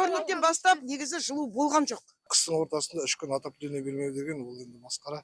Вторниктен бастап негізі жылу болған жоқ. Қыстың ортасында 3 күн отопление бермеу деген ол енді масқара.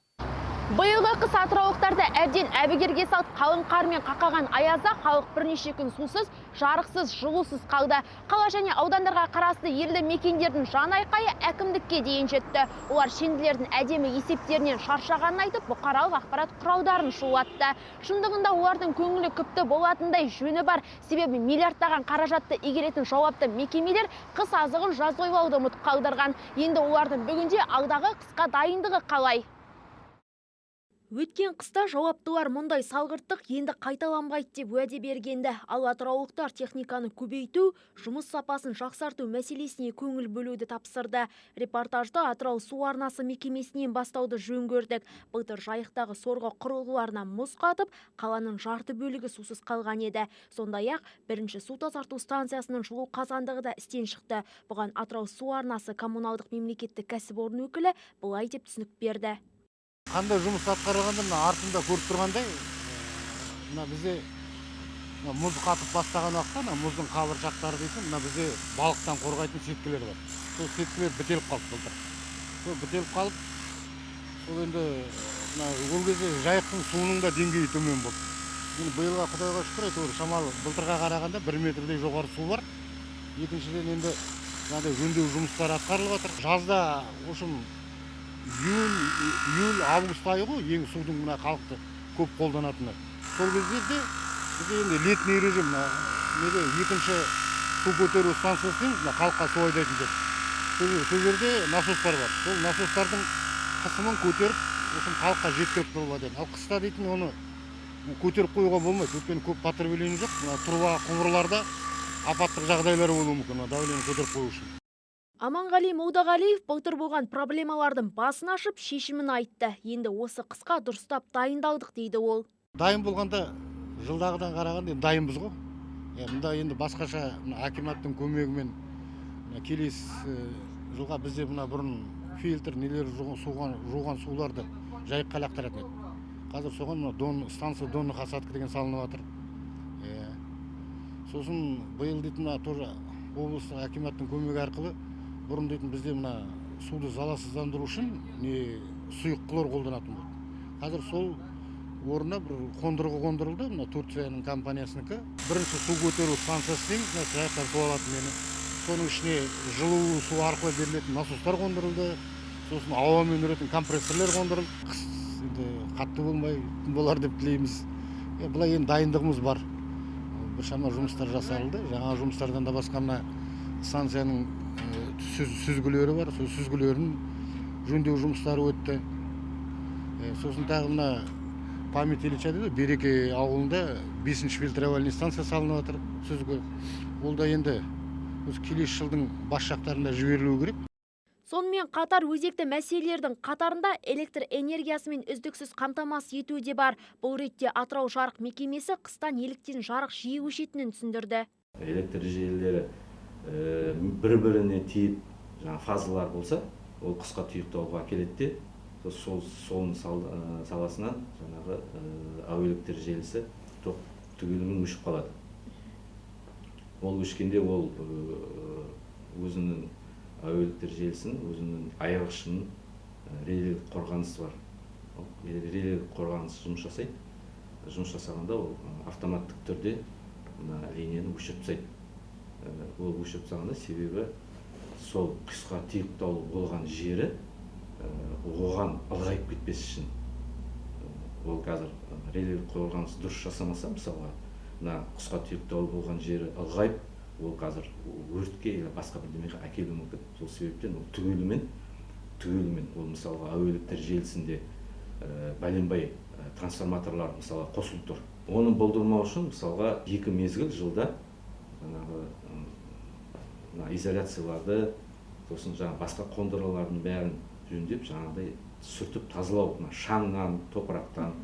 Биылғы қыс атыраулықтарды әбден әбігерге салды. Қалың қар мен қақаған аязда халық бірнеше күн сусыз, жарықсыз, жылусыз қалды. Қала және аудандарға қарасты елді мекендердің жан айқайы әкімдікке дейін жетті. Олар шенділердің әдемі есептерінен шаршағанын айтып, бұқаралық ақпарат құралдарын шулатты. Шындығында олардың көңілі күпті болатындай жөні бар. Себебі миллиардтаған қаражатты игеретін жауапты мекемелер қыс азығын жаз ойлауды ұмытып қалдырған. Енді олардың бүгінде алдағы қысқа дайындығы қалай? Өткен қыста жауаптылар мұндай салғырттық енді қайталанбайды деп уәде бергенді. Ал атыраулықтар техниканы көбейту, жұмыс сапасын жақсарту мәселесіне көңіл бөлуді тапсырды. Репортажды Атырау су арнасы мекемесінен бастауды жөн көрдік. Былтыр Жайықтағы сорғы құрылғыларына мұз қатып, қаланың жарты бөлігі сусыз қалған еді. Сондай-ақ бірінші су тазарту станциясының жылу қазандығы да істен шықты. Бұған Атырау су арнасы коммуналдық мемлекеттік кәсіпорын өкілі былай деп түсінік берді. Қандай жұмыс атқарылғанда, мына артында көріп тұрғандай, мына бізде мына мұз қатып бастаған уақытта мына мұздың қабыршақтары дейтін, мына бізде балықтан қорғайтын сеткілер бар. Сол сеткілер бітеліп қалды былтыр. Сол бітеліп қалып, сол енді мына ол кезде Жайықтың суының да деңгейі төмен болды. Енді биылға, құдайға шүкір, әйтеуір шамалы былтырға қарағанда 1 метрдей жоғары су бар. Екіншіден, енді мынандай жөндеу жұмыстары атқарылып жатыр. Жазда, в общем, июнь, июль, август айы ғой ең судың мына халықты көп қолданатыны. Сол кездерде бізде енді летний режим, мына неде, екінші су көтеру станциясы дейміз, мына халыққа су айдайтын жер, сол жерде насостар бар. Сол насостардың қысымын көтеріп, в общем, халыққа жеткізіп тұрып. Ал қыста дейтін оны көтеріп қоюға болмайды, өйткені көп потребление жоқ. Мына труба, құбырларда апаттық жағдайлар болуы мүмкін, мына давление көтеріп қою үшін. Аманғали Молдағалиев былтыр болған проблемалардың басын ашып, шешімін айтты. Енді осы қысқа дұрыстап дайындалдық, дейді ол. Дайын болғанда, жылдағыдан қарағанда енді дайынбыз ғой. Иә, мында енді басқаша, мына акиматтың көмегімен мына келесі жылға бізде мына бұрын фильтр нелер жуған суларды Жайыққа лақтыратын еді. Қазір соған мына дон станция донных осадка деген салынып жатыр. Иә. Сосын биыл дейтін мына тоже облыстық акиматтың көмегі арқылы бұрын дейтін бізде мына суды залалсыздандыру үшін не сұйық хлор қолданатын болды. Қазір сол орнына бір қондырғы қондырылды, мына Турцияның компаниясынікі. Бірінші су көтеру станциясы дейміз, мына Жайықтан су алатын нені, соның ішіне жылу су арқылы берілетін насостар қондырылды, сосын ауамен үретін компрессорлер қондырылды. Қыс енді қатты болмай болар деп тілейміз. Е, былай енді дайындығымыз бар, біршама жұмыстар жасалды. Жаңа жұмыстардан да басқа мына станцияның сүзгілері бар, сол сүзгілерін жөндеу жұмыстары өтті. Сосын тағы мына Память Ильича дейді ғой, Береке ауылында бесінші фильтровальный станция салынып жатыр, сүзгі. Ол да енді осы келесі жылдың бас жақтарында жіберілуі керек. Сонымен қатар өзекті мәселелердің қатарында электр энергиясымен үздіксіз қамтамасыз ету де бар. Бұл ретте Атырау жарық мекемесі қыста неліктен жарық жиі өшетінін түсіндірді. Электр желілері бір біріне тиіп, жаңағы фазалар болса, ол қысқа тұйықтауға әкеледі де, сол соның саласынан жаңағы әуе электр желісі тоқ түгелімен өшіп қалады. Ол өшкенде ол өзінің әуе электр желісінің өзінің айырғышының релелік қорғанысы бар. Ол релелік қорғаныс жұмыс жасайды. Жұмыс жасағанда ол автоматтық түрде мына линияны өшіріп тастайды. Ол өшіріп тастағанда, себебі сол қысқа тұйықтау болған жері оған ылғайып кетпес үшін. Ол қазір релелік қорғаныс дұрыс жасамаса, мысалға, мына қысқа тұйықтау болған жері ылғайып, ол қазір өртке или басқа бірдемеге әкелуі мүмкін. Сол себептен ол түгелімен ол, мысалға, әуе электр желісінде бәленбай трансформаторлар, мысалға, қосылып тұр. Оны болдырмау үшін, мысалға, екі мезгіл жылда жаңағы мына изоляцияларды, сосын жаңағы басқа қондырғылардың бәрін жөндеп, жаңағыдай сүртіп тазалау, мына шаңнан, топырақтан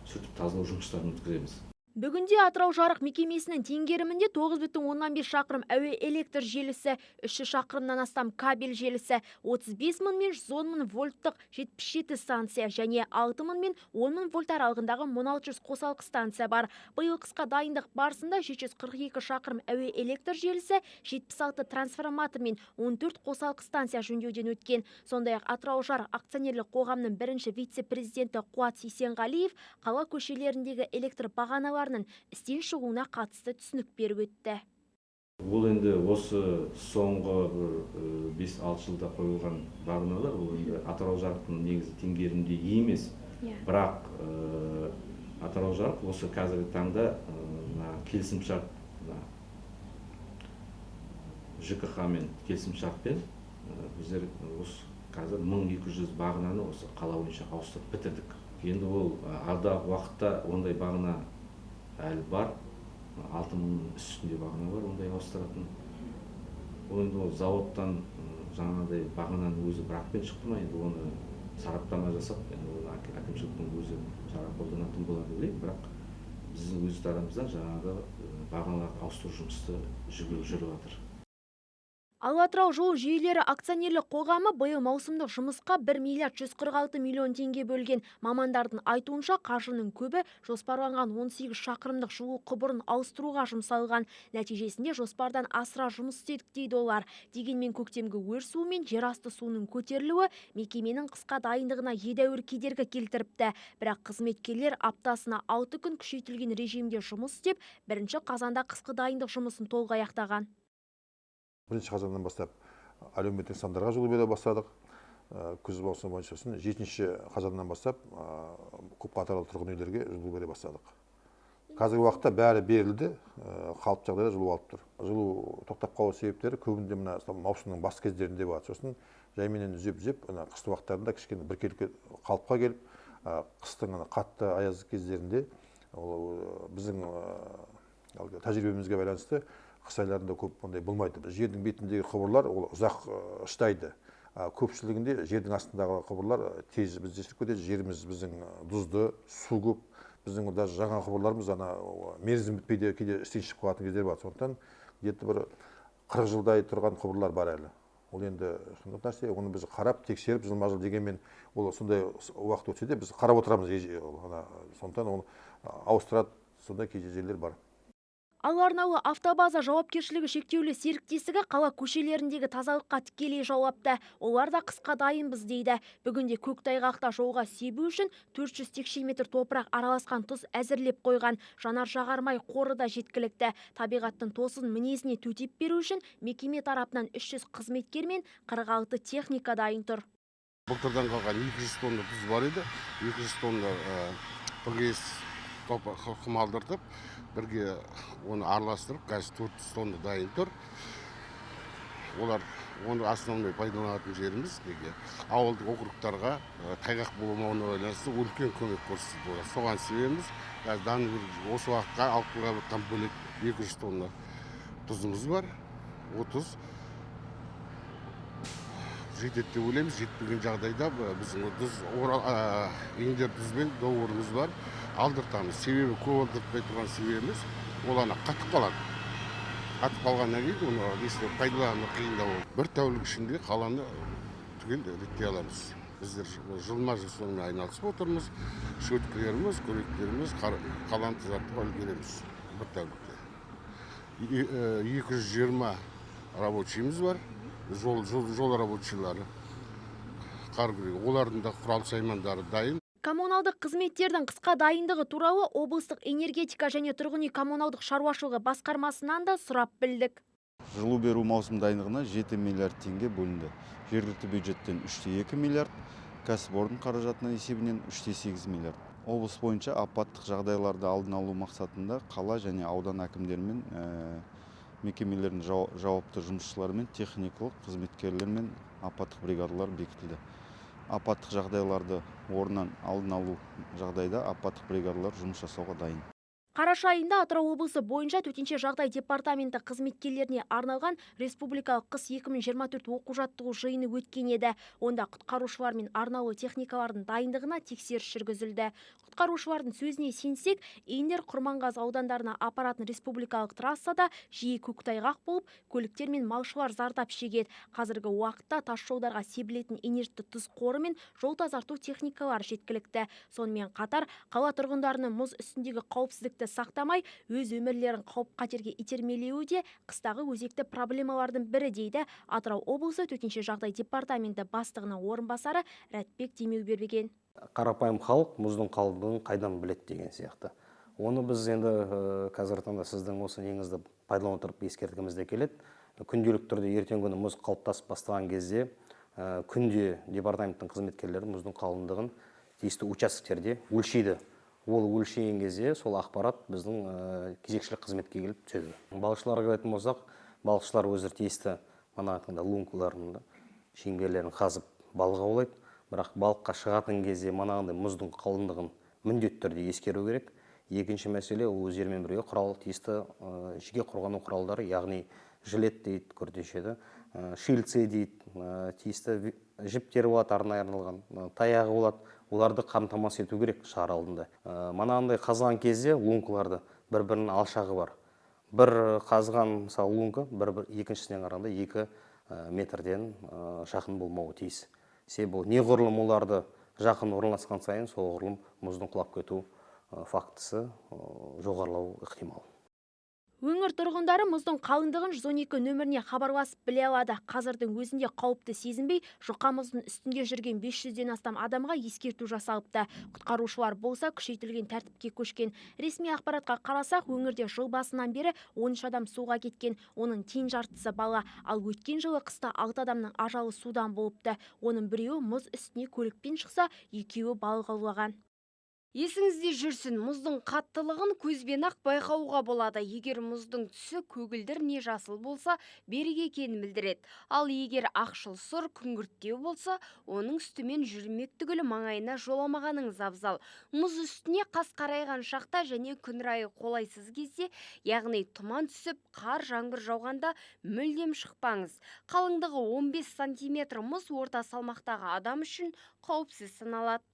сүртіп тазалау жұмыстарын өткіземіз. Бүгінде Атырау жарық мекемесінің теңгерімінде 9,5 шақырым әуе электр желісі, 300 шақырымнан астам кабель желісі, 35 мың мен 110 мың вольттық 77 станция және 6 мың мен 10 мың вольт аралығындағы 1600 қосалқы станция бар. Биыл қысқа дайындық барысында 742 шақырым әуе электр желісі, 76 трансформатор мен 14 қосалқы станция жөндеуден өткен. Сондай-ақ Атырау жарық акционерлік қоғамының бірінші вице-президенті Қуат Сейсенғалиев қала көшелеріндегі электр бағаналарының істен шығуына қатысты түсінік беріп өтті. Ол енді осы соңғы бір 5-6 жылда қойылған бағаналар, ол енді Атырау жарықтың негізі теңгерімде емес. Бірақ Атырау жарық осы қазіргі таңда мына келісімшарт, мына ЖКХ мен келісімшартпен біздер осы қазір 1200 бағананы осы қала бойынша ауыстырып бітірдік. Енді ол алдағы уақытта ондай бағана әлі бар, 6000 үстінде бағана бар ондай ауыстыратын. Ол енді ол зауыттан жаңағыдай бағананың өзі бракпен шықты ма, енді оны сараптама жасап, енді оны әкімшіліктің өзі шара қолданатын болады деп ойлаймын. Бірақ біздің өз тарапымыздан жаңағы бағаналарды ауыстыру жұмысы жүріп жатыр. Ал Атырау жол жүйелері акционерлік қоғамы биыл маусымдық жұмысқа 1 миллиард 146 миллион теңге бөлген. Мамандардың айтуынша, қаржының көбі жоспарланған 18 шақырымдық жылу құбырын ауыстыруға жұмсалған. Нәтижесінде жоспардан асыра жұмыс істедік дейді олар. Дегенмен көктемгі өр суы мен жерасты суының көтерілуі мекеменің қысқа дайындығына едәуір кедергі келтіріпті. Бірақ қызметкерлер аптасына 6 күн күшейтілген режимде жұмыс істеп, 1 қазанда қысқы дайындық жұмысын толық аяқтаған. 1 қазаннан бастап әлеуметтік нысандарға жылу бере бастадық. Күз маусымы бойынша 7 қазаннан бастап көпқатарлы тұрғын үйлерге жылу бере бастадық. Қазіргі уақытта бәрі берілді, қалыпты жағдайда жылу алып тұр. Жылу тоқтап қалу себептері көбінде мына маусымның бас кездерінде болады. Сосын жайменен үзеп-үзеп, ана қыстың уақыттарында кішкене біркелкі қалыпқа келіп, қыстың ана қатты аяз кездерінде ол біздің тәжірибемізге байланысты қыс айларында көп ондай болмайды. Жердің бетіндегі құбырлар ол ұзақ шыдайды. Көпшілігінде жердің астындағы құбырлар тез бізде шіріп кетеді. Жеріміз біздің тұзды, су көп. Біздің даже жаңа құбырларымыз ана мерзім бітпей де кейде істен шығып қалатын кездер бар. Сондықтан где-то бір 40 жылдай тұрған құбырлар бар әлі. Ол енді сұмдық нәрсе, оны біз қарап, тексеріп, жылма жыл дегенмен ол сондай уақыт өтсе де біз қарап отырамыз. Сондықтан оны ауыстырады, сондай кейде жерлер бар. Ал арнаулы автобаза жауапкершілігі шектеулі серіктестігі қала көшелеріндегі тазалыққа тікелей жауапты. Олар да қысқа дайынбыз дейді. Бүгінде көктайғақта жолға себу үшін 400 текше метр топырақ араласқан тұз әзірлеп қойған. Жанар жағармай қоры да жеткілікті. Табиғаттың тосын мінезіне төтеп беру үшін мекеме тарапынан 300 қызметкер мен 46 техника дайын тұр. Былтырдан қалған 200 тонна тұз бар еді. 200 тонна ПГС құм алдыртып, бірге оны араластырып, қазір 400 тонна дайын тұр. Олар оны основной пайдаланатын жеріміз неге? Ауылдық округтарға тайғақ болмауына байланысты үлкен көмек көрсетеді олар. Соған себебіміз қазір данный осы уақытқа алып келіп жатқан бөлек 200 тонна тұзымыз бар. 30 жетеді деп ойлаймыз. Жетпеген жағдайда біздің тұз индер тұзбен договорымыз бар, алдыртамыз. Себебі көп алдыртпай тұрған себебіміз ол ана қатып қалады. Қатып қалғаннан кейін оны несіне пайдалану қиындау болады. Бір тәулік ішінде қаланы түгел реттей аламыз. Біздер жылма жыл сонымен айналысып отырмыз. Шөткілеріміз, күректеріміз, қаланы тазартуға үлгереміз бір тәулікте. 220 рабочийіміз бар. Жол рабочийлары, қар күрегі, олардың да құрал саймандары дайын. Коммуналдық қызметтердің қысқа дайындығы туралы облыстық энергетика және тұрғын үй коммуналдық шаруашылығы басқармасынан да сұрап білдік. Жылу беру маусым дайындығына 7 миллиард теңге бөлінді. Жергілікті бюджеттен 3,2 миллиард, кәсіпорын қаражатынан есебінен 3,8 миллиард. Облыс бойынша апаттық жағдайларды алдын алу мақсатында қала және аудан әкімдерімен, мекемелердің жауапты жұмысшыларымен, техникалық қызметкерлермен апаттық бригадалар бекітілді. Апаттық жағдайларды орнынан алдын алу жағдайда апаттық бригадалар жұмыс жасауға дайын. Қараша айында Атырау облысы бойынша төтенше жағдай департаменті қызметкерлеріне арналған республикалық қыс 2024 оқу-жаттығу жиыны өткен еді. Онда құтқарушылар мен арнаулы техникалардың дайындығына тексеріс жүргізілді. Құтқарушылардың сөзіне сенсек, Индер, Құрманғазы аудандарына апаратын республикалық трассада жиі көктайғақ болып, көліктер мен малшылар зардап шегеді. Қазіргі уақытта тас жолдарға себілетін инертті тұз қоры мен жол тазарту техникалары жеткілікті. Сонымен қатар қала тұрғындарының мұз үстіндегі қауіпсіздікті сақтамай, өз өмірлерін қауіп-қатерге итермелеуі де қыстағы өзекті проблемалардың бірі, дейді Атырау облысы төтенше жағдай департаменті бастығының орынбасары Рәтбек Демеуберген. Қарапайым халық мұздың қалыңдығын қайдан біледі деген сияқты. Оны біз енді қазіргі таңда сіздің осы неңізді пайдалана отырып ескерткіміз де келеді. Күнделікті түрде ертеңгі күні мұз қалыптасып бастаған кезде күнде департаменттің қызметкерлері мұздың қалыңдығын тиісті участктерде өлшейді. Ол өлшеген кезде сол ақпарат біздің кезекшілік қызметке келіп түседі. Балықшыларға келетін болсақ, балықшылар өздері тиісті мана айтқанда лункаларын, шеңберлерін қазып балық аулайды. Бірақ балыққа шығатын кезде манағындай мұздың қалыңдығын міндетті түрде ескеру керек. Екінші мәселе, ол өздерімен бірге құрал тиісті жеке қорғану құралдары, яғни жилет дейді, күртешеді, шильцы дейді, тиісті жіптері болады, арнайы арналған, таяғы болады. Оларды қамтамасыз ету керек шығар алдында. Манағындай қазған кезде лункаларды бір-бірінің алшағы бар. Бір қазған, мысалы, лунка бір екіншісінен қарағанда 2 метрден жақын болмауы тиіс. Себебі неғұрлым оларды жақын орналасқан сайын, соғұрлым мұздың құлап кету фактісі жоғарылау ықтимал. Өңір тұрғындары мұздың қалыңдығын 112 нөміріне хабарласып біле алады. Қазірдің өзінде қауіпті сезінбей, жұқа мұздың үстінде жүрген 500-ден астам адамға ескерту жасалыпты. Құтқарушылар болса күшейтілген тәртіпке көшкен. Ресми ақпаратқа қарасақ, өңірде жыл басынан бері 13 адам суға кеткен, оның тең жартысы бала. Ал өткен жылы қыста 6 адамның ажалы судан болыпты. Оның біреуі мұз үстіне көлікпен шықса, екеуі балық аулаған. Есіңізде жүрсін, мұздың қаттылығын көзбен-ақ байқауға болады. Егер мұздың түсі көгілдір не жасыл болса, берік екенін білдіреді. Ал егер ақшыл сұр, күңгірттеу болса, оның үстімен жүрмек түгілі маңайына жоламағаныңыз абзал. Мұз үстіне қас қарайған шақта және күн райы қолайсыз кезде, яғни тұман түсіп, қар, жаңбыр жауғанда мүлдем шықпаңыз. Қалыңдығы 15 сантиметр мұз орта салмақтағы адам үшін қауіпсіз саналады.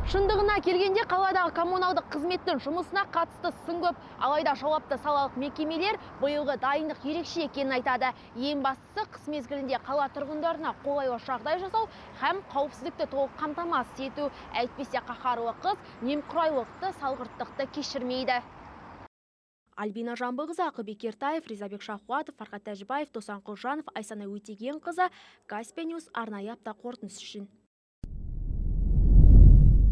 Шындығына келгенде қаладағы коммуналдық қызметтің жұмысына қатысты сын көп. Алайда жауапты салалық мекемелер биылғы дайындық ерекше екенін айтады. Ең бастысы қыс мезгілінде қала тұрғындарына қолайлы жағдай жасау һәм қауіпсіздікті толық қамтамасыз ету. Әйтпесе қаһарлы қыс немқұрайлықты, салғырттықты кешірмейді. Альбина Жамбылқызы, Ақылбек Ертаев, Ризабек Шахуатов, Фархат Тәжібаев, Досан Құлжанов, Айсана Өтегенқызы, Каспия Ньюс арнайы апта қорытындысы үшін.